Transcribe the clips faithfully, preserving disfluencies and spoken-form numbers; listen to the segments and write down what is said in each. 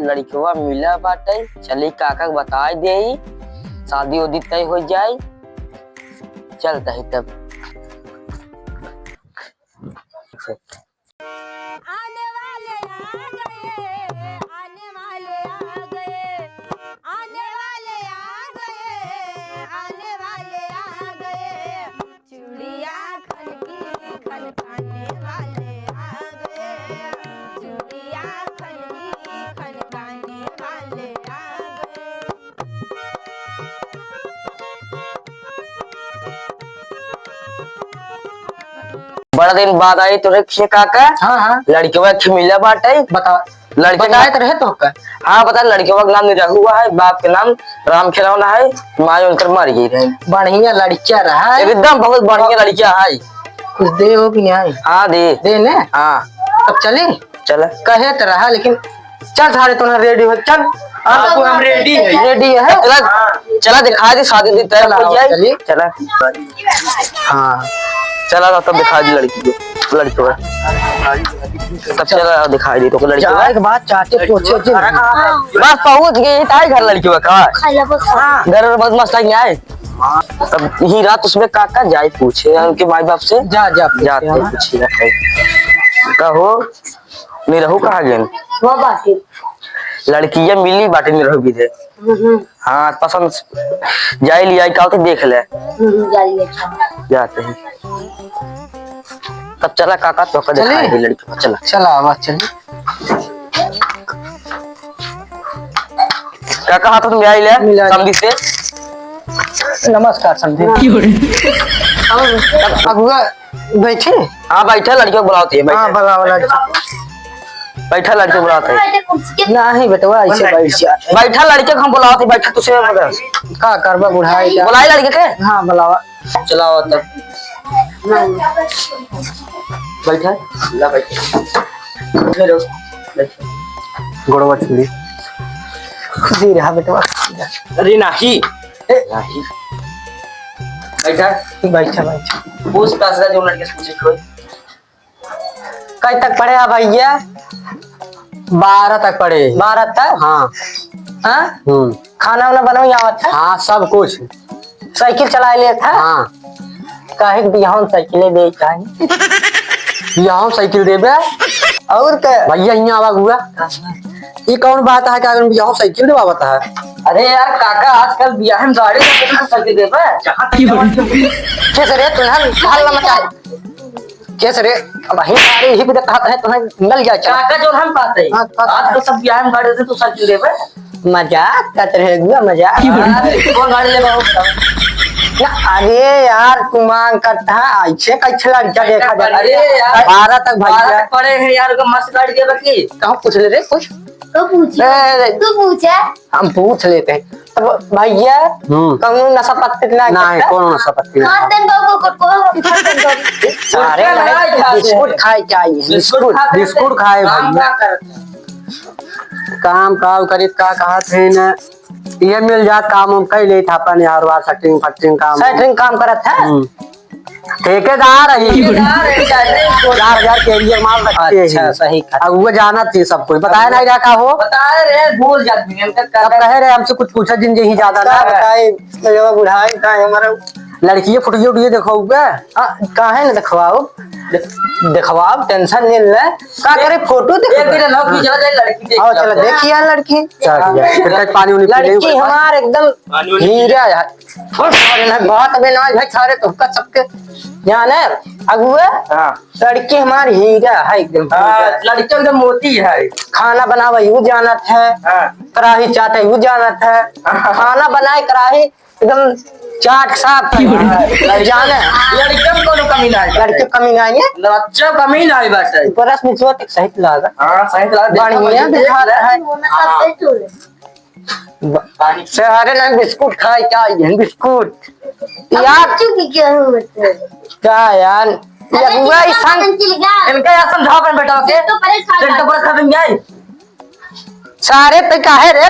लड़कवा मिला बाटे, चली काका के बताई देई, शादी उदी तय हो जाई, चलता ही तब। आने वाले आ गए, आने वाले आ गए, आने वाले आ गए, आने वाले आ गए। चूड़िया खनकी खनकाने वाले आ गए, चूड़िया खनकी खनकाने वाले आ गए। बड़ा दिन बाद आई तोरे खिया काका। हाँ, हाँ। लड़कवा खिमिला बाटे। बता। लड़के बताए तो रहे तो का? हाँ, बता, लड़कवा के नाम निरहुआ है, बाप के नाम राम खिलौना है, माई उनकर मर गई रहे। बढ़िया लड़किया रहा है। एकदम बहुत बढ़िया लड़किया है। कुछ दे हो कि नहीं? हाँ, दे। दे ने? हाँ। तब चली? चल। कहे तो रहा, लेकिन चल सारे, तू ना रेडी हो, चल। हाँ, तू हम रेडी है। रेडी है? चला, हाँ। चला दिखा दे, शादी दी तय चला, हो जाए। चलिए। चला। हाँ। चला, तब दिखा दी लड़की को, लड़की को। तब चला, दिखा दी तो लड़की को। जाए के बाद चाचे पूछे जी। बस पहुँच गए, ताई घर लड़की का। हाँ। घर में बहुत मस्त लगी आए। तब यही रात उसमें काका जाए पूछे उनके माई बाप से। जा, जा, पूछे, जाते हैं, हाँ। पूछे जाते हैं। कहो, निरहू कहाँ गए? वो बाटे। लड़किया मिली बाटे निरहू भी दे। हम्म। हाँ, पसंद जाए लिया, का तो देख ले। हम्म, जा लिया, अच्छा। जाते हैं। तब चला काका, तो का चली? दिखाई दे लड़की को, चला। चला, आवा, चली। काका, हाथ में आई ले, मिला ले। समधी से। नमस्कार, समधी। क्यों रे? हम अगुआ बैठे? हाँ, बैठा, लड़कियों को बुलाओ, तो ये बैठा। हाँ, बुलाओ, लड़की। बैठा, लड़कियों को बुलाओ, तो ये। नहीं, बेटवा, ऐसे बैठ जा। बैठा, लड़के को हम बुलाओ, तो बैठा, तुझसे बता। का करबा, बुढ़ाई का? बुलाई लड़के के? हाँ, बुलावा। चलाओ तब। बैठा, ला बैठ। बैठो, बैठो। गोड़वा छुली। खुशी रहा बेटवा। अरे नाही। ए, नाही। बैठा। बैठा, बैठा। पूछ कासरा जो लड़के से पूछे कोई। कई तक पढ़े हा भैया? बारह तक पढ़े। बारह तक? हाँ। हाँ? हम्म। खाना वाना बनवे आवत है? हाँ, सब कुछ। साइकिल चलाए लेत है? हाँ। काहे के बियाह में साइकिले दे चाही? बियाह में साइकिल देबे? और का? भैया, हियाँ आवा हुआ। ई कौन बात है कि अगर बियाह में साइकिल देवावत है? अरे यार काका, आजकल बियाह में गाड़ी देबे तो साइकिल देबे? जहाँ तक जवान के। कैसे रे, तू ना हल्ला मचा। कैसे रे? अब ही सारे ही भी कहत है, तुम्हें मिल जाए, चला। काका जो हम कहते हैं, हाँ, कहते आज हैं। तो सब बियाह में गाड़ी से तू साइकिल देबे। मजाक करत रहे गुआ, मजाक। अरे, कौन गाड़ी लेबा हो? ना, अरे यार, तू मांग करता है, ऐसे कैसे लड़का देखा जाता है? अरे यार, बारह तक भैया। बारह तक पढ़े हैं यार, को मस्त गाड़ी देबे की? कहाँ पूछ ले रे, पूछ। तो पूछिए। ए, ए, तू पूछे। हम पूछ लेते हैं। तब भैया, हम्म। कौनो नशा पत्ती ना नहीं, करता? कौनो नशा पत्ती ना। खाते हैं बाबू, को, को, खाते हैं बाबू। सारे गुटखा नहीं, नहीं खाते हैं। बिस्कुट खाए के आई है, बिस्कुट बिस्कुट। खाते हैं। बिस्कुट खाए काम भैया। क्या करते हैं? काम काव करित का कहत है ना, ये मिल जात काम हम कई लेत अपन यार, वार सेटरिंग फटरिंग काम। सेटरिंग काम करत है? हम्म। ठेकेदार है। ठेकेदार है, चार हजार के एरिया माल रखते हैं। अच्छा, सही कहा। अब वो जानत ही सब कुछ। बताए नहीं रहा का हो? बताए रहे, भूल जाते हैं। अब कहे रहे हमसे कुछ पूछा जिन यही ज्यादा ना। बताए, बुढ़ाई का है हमारा। लड़किये फुटिये उटिये देखवाओगे? हाँ, काहे न देखवाओ? देख-, देखवाओ, tension नहीं ले। का करे, फोटो देख एक दिन लव की चला जाए, लड़की देख आओ, चला, देख यार लड़की। चल, ठीक है। फिर कहीं पानी उनी पी लेंगे। लड़की हमार एकदम पानी उनी पी हीरा यार। और सारे ना बात में ना भाई, सारे तो का सबके जाने अगुए। हाँ। लड़की हमार हीरा है एकदम। हाँ, हीरा। लड़की एकदम मोती है। खाना बनावे यू जानत है। हाँ। कढ़ाई चाटे यू जानत है। हाँ। खाना बनाए कढ़ाई एकदम चाट साफ है। हाँ, लड़की जाने। लड़की में कोनो कमी ना है। लड़की कमी ना है। लड़की कमी ना है बस है। ऊपर से निचवा तक सही लागा। हाँ, सही लागा। बढ़िया दिखा रहा है। हाँ। ब-, पानी। सारे ना बिस्कुट खाए, क्या ये बिस्कुट? अब यार। बच्चों की क्या जरूरत है? क्या यार? ये अरे, बुआ कितना इंसान, पसंद की लगा? इनका यार समझाओ अपन बेटा के। तो परेशान सेंटर पर खत्म जाए। सारे पे काहे रे?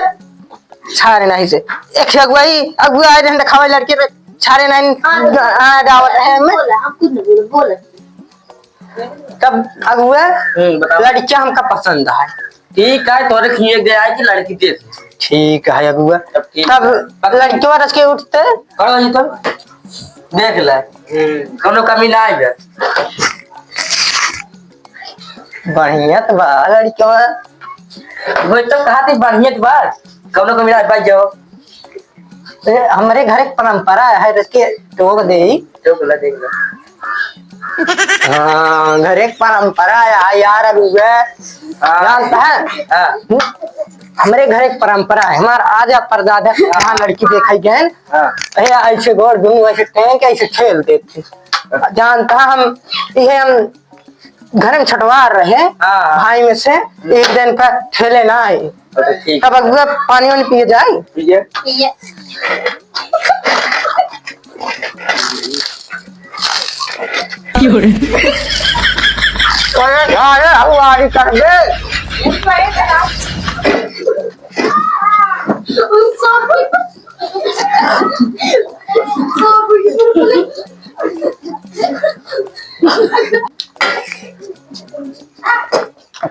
सारे नहीं से। एक अगुआई, अगुआ आए रहन दिखावे लड़के रे। सारे नहीं, हाँ। आ, गावत है में। बोला, हम कुछ नहीं बोले, बोले। तब अगुआ, हम्म, बताओ। लड़कियां हमका पसंद है। ठीक है, तोरे खिए दे आई कि लड़की देख। ठीक है अगुआ। तब ठीक तब है। लड़कियों रस के उठते। करो जी तब। देख ले। हम्म। कौनो कमी ना आइबे। बढ़िया तो बा लड़कियों। वही तो कहा थी बढ़िया तो बा। कौनो कमी ना आइबे, जाओ। ए, हमरे घर एक परंपरा है, रस के टोक दे। टोक ला, देख ला। हाँ, घर एक परंपरा है यार, अब उहे हाँ। जानता है? हाँ। हमरे घर एक परंपरा है, हमार आजा परदादा के यहाँ लड़की देखा गए। हाँ। ए, ऐसे गोड़ दुनू ऐसे टेंग के ऐसे खेल देते। जानता हम, ये हम घर में छठवार रहे, हाँ, हाँ। भाई में से एक दिन का ठेले ना आए। अच्छा, ठीक। तब अगुआ पानी वानी पिए जाए। ठीक है। ठीक है। अरे यार, हम वारी कर दे।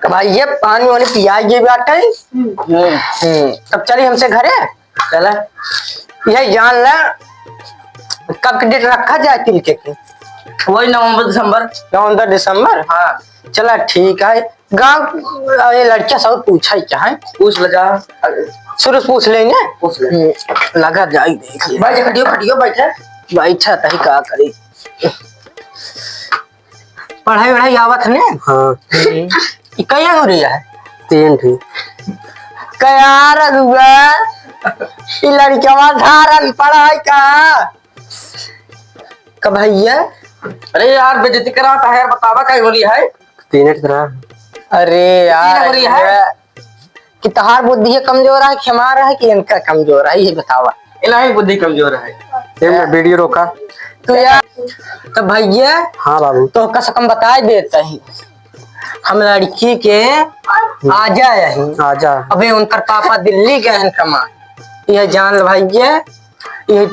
भाई, ये पानी वानी पिया ये बात है। हम्म। हम्म, तब चली हमसे घरे। चला। यही जान ला, कब के डेट रखा जाए तिलके के? वही नवंबर, दिसंबर। नवंबर, दिसंबर? हाँ। चला, ठीक है। गाँव, ये लड़किया सब पूछा ही चाहे। पूछ ले जा। शुरू से पूछ लेंगे। पूछ ले। हम्म, लगा जाए, देख ले। बैठ, खटियो, खटियो, बैठे। बैठा तही का करी। पढ़ाई वढ़ाई आवत है ने? हाँ। ई कई अंगुरी है? तीन ठी। का यार अगुआ, ई लड़कवा धारन पढ़ाई का? का भैया? अरे यार, बेइज्जती कराता है यार, बतावा कई अंगुरी है? तीन ठी तरह। अरे यार, तीन अंगुरी है? अगुआ, कि तहार बुद्धि कमजोर है, कि हमार है, कि इनका कमजोर है, ये बतावा। इलाही बुद्धि कमजोर है। ए, मैं वीडियो रोका। तो यार, तो भैया, हाँ बाबू। तो कस कम बताए देता ही, हम लड़की के आजा यही। आजा। अबे उनकर पापा दिल्ली गए हैं कमा, यह जान ल भैया। ये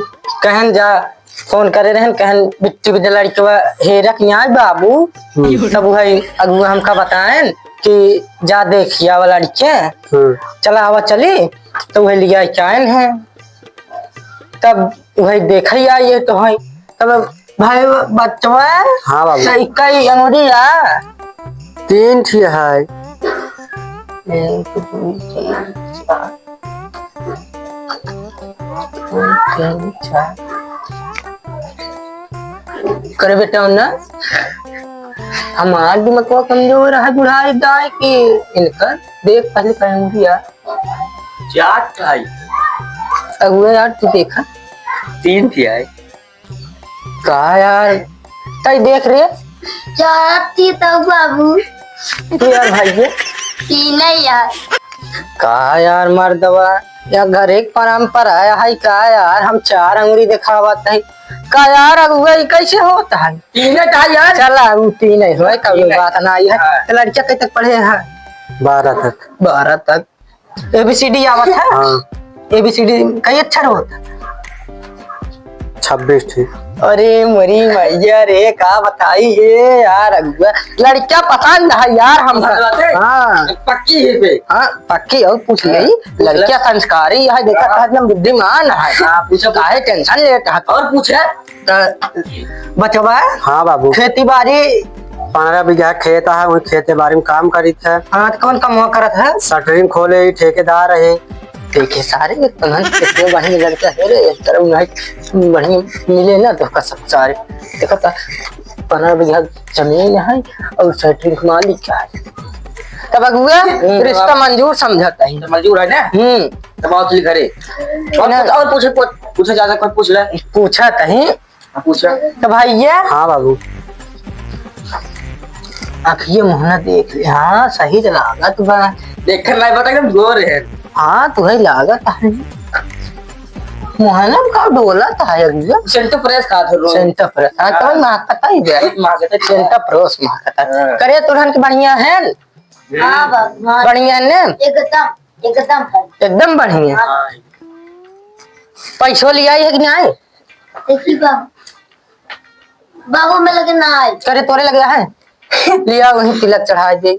कहन जा, फोन करे रहन, कहन बिट्टी बिट्टी लड़कवा हेरक यहाँ बाबू। हम्म। तब वही अगुआ हमका बताएन कि जा देखिया वाला लड़के। हम्म। चला आवा चली, तो वही लिया के आएन हैं। तब वही देखे आई है तो है। तब भाई बचवा, हाँ बाबू। तो कई अंगुरी आ? तीन ठी है। एक, दो, तीन, चार। करे बेटा ना, हमार दिमागवा कमजोर है बुढ़ाई दाई की, इनका देख पहले कहेंगी यार। चार ठी। अगुआ यार तू देखा। तीन ठी है। का यार? तई देख रे। चार ठी तो बाबू। तू यार भाई ये। तीन है यार। का यार मर्दवा, या घर एक परंपरा है, है का यार? हम चार अंगुरी देखावत है। का यार, अगुआ, ई कैसे होता है? तीन है यार। चला, उ तीन है, होय, कौनो बात ना आई है। हाँ। तो लड़किया कब तक पढ़े है? बारह तक। बारह तक। एबीसीडी आवत है? हाँ। एबीसीडी कई अक्षर होत है? छब्बीस ठी। अरे मोरी मैया रे, का बताई ये यार अगुआ, लड़किया पसंद है यार हमका। पसंद बाटे? हाँ। पक्की है पे? हाँ, पक्की। और पूछ ले, हाँ, पूछ ले। लड़किया संस्कारी है, देखा हाँ। था एकदम बुद्धिमान है। हाँ, पूछो, काहे टेंशन लेत है? और पूछे? त बचवा, हाँ बाबू। खेती बाड़ी? पन्द्रह बीघा खेत है, वही खेती बाड़ी में काम करित है। हाँ, तो कौन काम हुआ करत है? शटरिंग खोले ही, ठेकेदार है। देखे सारे, ये पनन कितने बढ़िया लड़का है रे, एक तरफ नहीं बढ़िया मिले ना तो का सब सारे। देखो तो पन्द्रह बीघा जमीन है और शटरिंग मालिक है। तब अगुआ, हम्म, रिश्ता बाबू। मंजूर समझत है। तो मंजूर है ना? हम्म। तब आओ चली घरे। और ना। कुछ, और पूछे, पूछ, पूछे जा सकता, पूछ ले। पूछा तही। हाँ, पूछा। तो भैया। हाँ बाबू। अखिए मुहना देख ले, हाँ, सही तो लागत बा। देख कर लाई बता, एकदम गोर है। हाँ, तुहे लागत है। मुहना का डोलत है अगुआ। सेंट फ्रेश खात है रोज। सेंट फ्रेश, हाँ, हाँ। तो महकता ही बे। महकता है। सेंट फ्रेश महकता है। हाँ। करे तुरंत बढ़िया है। हाँ बाबू, हाँ। बढ़िया है ना? एकदम, एकदम बढ़िया। एकदम बढ़िया। हाँ। पैसो लिया है कि नहीं? देखी बाबू, बाबू में लगे ना आए। करे तोरे लगे है? लिया वहीं तिलक चढ़ा दे।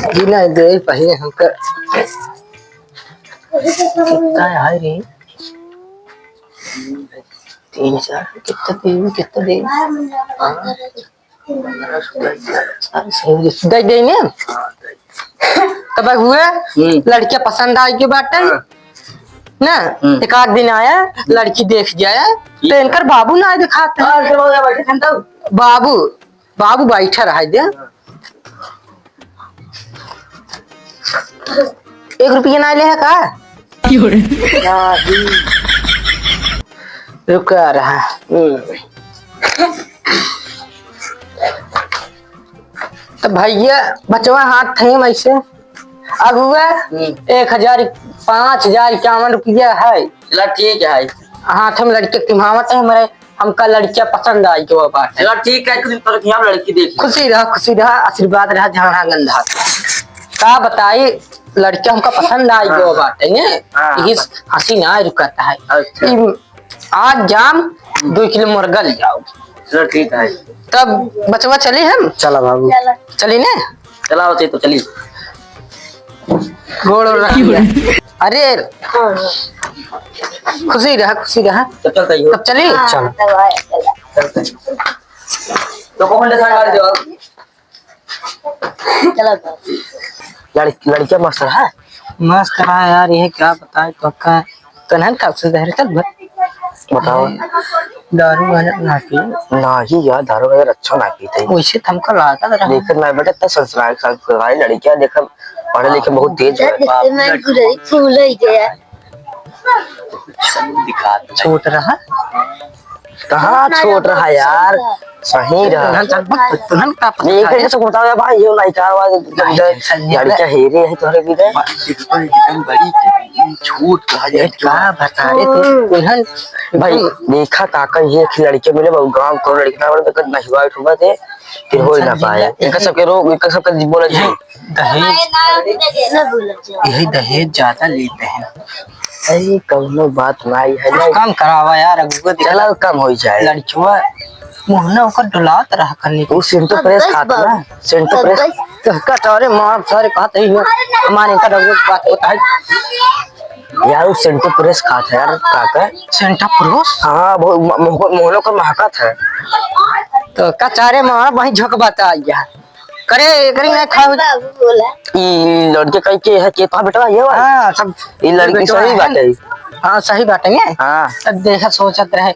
जी ना दे पहिले हमका। कितना है रे? तीन चार, कितना दे, कितना दे? हाँ। अरे, दे दे ने। तब हुए, हम्म। लड़किया पसंद आइ के बाटे। हाँ। ना, हम्म। एक आध दिन आया, लड़की देख जाया, ठीक तो है। इनकर बाबू ना दिखाते हैं। हाँ, चलो, बैठे थे तब। बाबू, बाबू बैठा रहा दे। एक रुपया ना ले है का? क्यों रे? नहीं। रुका रहा। हम्म। तो भैया, बचवा हाथ थे वैसे। अब हुआ हम्म। एक हजार, पाँच हजार इक्यावन रुपया है। चला, ठीक है। हाथ में लड़के तिमावत है हमारे, हमका लड़कियां पसंद आइ के वो बात है। चला, ठीक है, कुछ दिन तक यहाँ लड़की देख ली। खुशी रहा, खुशी रहा, आशीर्वाद रहा, जहाँ रहा गंधा। का बताई, लड़कियां हमका पसंद आइ के वो हाँ। बात है, ने? हाँ। यही हंसी ना रुकता है। अच्छा। ई आज जाम, दो किलो मुर्गा ले जाओ। चलो, ठीक है। तब बचवा चली हम? चला बाबू। चला। चली ने? चला होते तो चली। गोड़ और रख लिया। अरे, खुशी रहा, खुशी रहा। तब चलता ही हो। तब चली? हाँ, चल। तब आए, चला। चलता ही। तो कौन ले साइड मार दे बाबू? चला तो। लड़-, लड़कियां मस्त रहा। मस्त रहा यार, ये क्या बताए तो का, कन्हन का से दहरे चल भर। बताओ। दारू वाला ना पी। नाही यार, दारू वगैरह अच्छा ना पीते। वैसे तो हमका लागत रहा। लेकिन ना बेटा, इतना संस्कार, संस्कारी लड़कियां देखा, पढ़े लिखे बहुत तेज है। बाप रे। फूल ही गया। छोट रहा। कहाँ छोट रहा यार, सही रहा। तुहन सब, तुहन का पता ये है? कैसे छोटा है भाई, ये लड़का आवाज भाई, tension नहीं लड़का है। हेरे है तोहरे भी दे। एकदम बड़ी, छोट रहा ये यार, का बता रे तू? तुहन भाई, देखा काका, ये एक लड़के मिले, वो गाँव को लड़का, वो तो नहिवा उठवा दे, फिर हो ही ना tension पाए। नहीं ले। इनका सबके रोग, इनका सबका बोला जी। दहेज, यही दहेज ज्यादा लेते हैं। अरे, कौनो बात नाई है, कुछ नहीं। कम करावा यार, अगुआ दिखा। चला, कम हो जाए। लड़किया मुहना ओकर डुलात रहा करने को। वो सेंटो प्रेस खात ना, सेंटो प्रेस। तो का सारे मार, सारे कहते ही हो, हमारे इनका रंग बात होता है। यार, वो सेंटो प्रेस खात है यार, काका। सेंटा प्रेस? हाँ, बहुत म-, मोह-, मोहनो का महकत है। तो का सारे मार वहीं झोंक बात आ गया। करे, एकरी ना खाओ। बाबू बोला। ई लड़के कहीं के है, के पा बेटवा, ये वाला? हाँ, सब ई लड़की बेटवा सही है। बात है। हाँ, सही बात है। हाँ। तब देखा, सोचत रहे,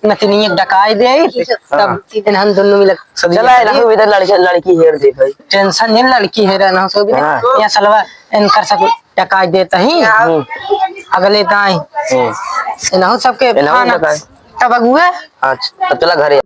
नतनी एक डकाई दे, हाँ। तब तीन हम दोनों मिलक सब्जी चला, खाई। रहू इधर लड़के, लड़की हेर दे भाई। Tension नहीं, लड़की हेर ना सब इधर। हाँ। यहाँ सलवा इनकर सब डकाई देता ही। हम्म। अगले दाई। हम्म। इनहु सबके इनहु खाना डकाई। तब अगुए। अच्छा, तब चला घरे।